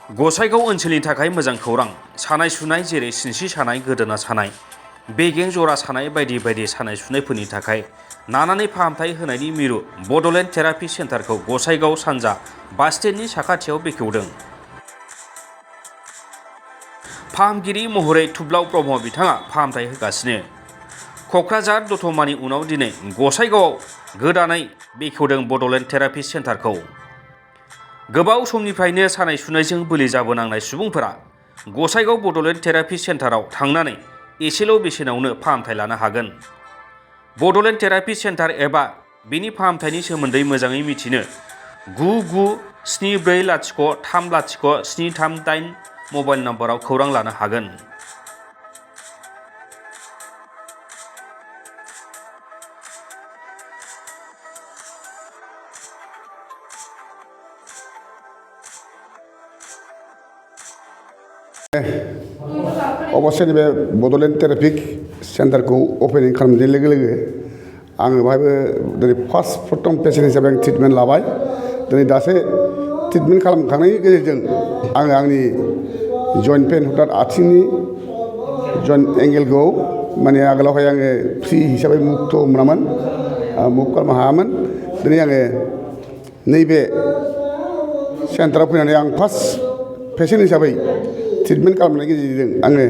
गसाइगाव ओनसोलनि थाखाय मोजां खौरां। सानाय सुनाय जेरै सिनस्रि सानाय, गोदोना सानाय, बेगें जरा सानाय बायदि बायदि सानाय सुनायफोरनि थाखाय नानानै फाहामथाय होनायनि मिरु बड'लेण्ड थेरापि सेन्टारखौ गसाइगाव सानजा बास स्टेन्डनि साखाथियाव बेखेवदों। फाहामगिरि महरै थुब्लाव ब्रह्म बिथाङा फाहामथाय होगासिनो। क'क्राझार दतमानि उनाव दिनै गसाइगावआव गोदानै बेखेवदों बड'लेण्ड थेरापि सेन्टारखौ। गोबाव समनिफ्रायनो सानाय सुनायजों बोलि जाबोनांनाय सुबुंफोरा गसाइगाव बड'लेण्ड थेरापि सेन्टाराव थांनानै एसेल' बेसेनावनो फाहामथाय लानो हागोन। बड'लेण्ड थेरापि सेन्टार एबा बिनि फाहामथायनि सोमोन्दै मोजाङै मिथिनो 9974030738 मबाइल नम्बराव खौरां लानो हागोन। अबस्से नैबे बड'लेण्ड थेरापिक सेन्टारखौ अपेनिं खालामनाय लोगो लोगो आङो बाहायबो दिनै फार्स्ट प्रथम पेसेन्ट हिसाबै आं ट्रिटमेन्ट लाबाय। दिनै दासो ट्रिटमेन्ट खालामखांनायनि गेजेरजों आङो आंनि जइन्ट पेन हथात आथिंनि जइन्ट एंगेलखौ माने आगोलावहाय आङो फ्रि हिसाबै मुक्त मोनामोन, मुभ खालामनो हायामोन। दिनै आङो नैबे सेन्टाराव फैनानै आं फार्स्ट पेसेन्ट हिसाबै ट्रिटमेन्ट खालामनायनि गेजेरजों आङो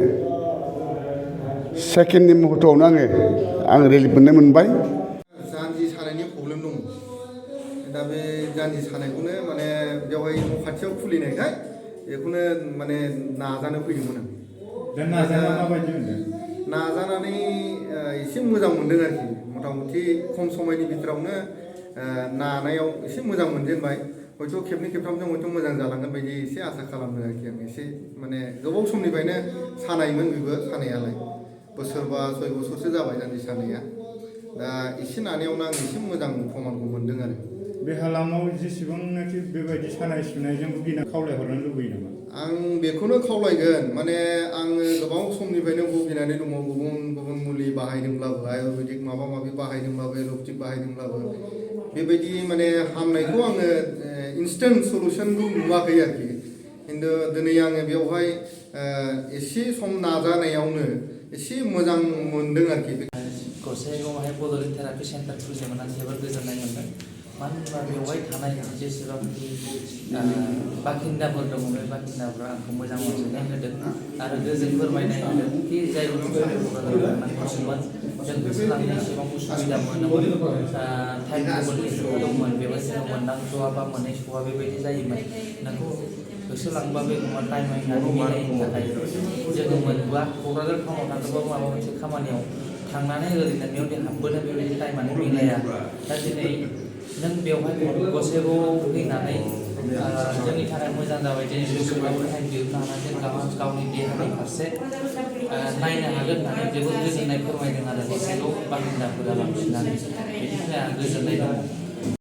सेकेन्डनि मुहुर्तआवनो आङो रिलिफ मोनबाय। जानजि सानायनि प्रब्लेम दङ। दा बे जानजि सानायखौनो माने बेवहाय न' खाथियाव खुलिनायखाय बेखौनो माने नाजानो फैदोंमोन आं। दा नाजानाया माबायदि मोनदों? नाजानानै एसे मोजां मोनदों आरोखि। मथा मथि खम समायनि बिथोरावनो नानायाव एसे मोजां मोनजेनबाय। हयथ' खेबनै खेबथामजों हयथ' मोजां जालांगोन बायदि एसे आसा खालामदों आरोखि आं। एसे माने गोबाव समनिफ्रायनो सानायमोन बेबो सानायालाय। बोसोरबा 6 बोसोरसो जाबाय जानजि सानाया। दा एसे नानायावनो आं एसे मोजां प्रमानखौ मोनदों आरो। बे हालामाव जेसेबांनाखि बेबायदि सानाय सुनायजों भुगिना खावलायहरनो लुबैयो नामा? आं बेखौनो खावलायगोन, माने आङो गोबां समनिफ्रायनो भुगिनानै दङ। गुबुन गुबुन मुलि बाहायदोंब्लाबो, आयुर्वेदिक माबा माबि बाहायदोंब्लाबो, एल'पेथिक बाहायदोंब्लाबो बेबायदि माने हामनायखौ आङो इन्सटेन्ट सलुसनखौ नुवाखै आरोखि। खिन्थु दिनै आङो बेवहाय एसे सम नाजानायावनो एसे मोजां मोनदों आरोखि। गसाइगावआवहाय बड'लेण्ड थेरापि सेन्टार खुलिनो मोननानै जोबोर गोजोननाय मोनदों। मानो होनबा बेवहाय थानाय जेसेबांखि बाखिन्दाफोर दङ, बे बाखिन्दाफोरा आंखौ मोजां अनसायनाय होदों आरो गोजोन फोरमायनाय होदों कि जाय थांनांगौमोन जों होसोलांनो एसेबां उसुबिदा मोनोमोन। टाइम टेबोलनि खोथा दंमोन, बेवहाय जोङो मोनदांस'वा बा मोनहैस'वा बेबायदि जायोमोन। नोंखौ होसोलांबा बे टाइम मिलायैनि थाखाय जोङो मोनबोआ। क'क्राझार टाउनाव थाङोबाबो माबा मोनसे खामानियाव थांनानै ओरैनो बेयाव हाबबोनो बेबायदि टाइमानो मिलाया। दा दिनै नों बेवहाय गसाइगावआव फैनानै जोंनि थाखाय मोजां जाबाय। दिनै गसाइगावआव टाइम दिहुननो हानानै जों गावनि देहानि फारसे नायनो हागोन होननानै जोबोद गोजोननाय फोरमायदों आरो गसाइगाव बासिन्दाफोरा बांसिनानो। बेनि थाखाय आं गोजोननाय दङ।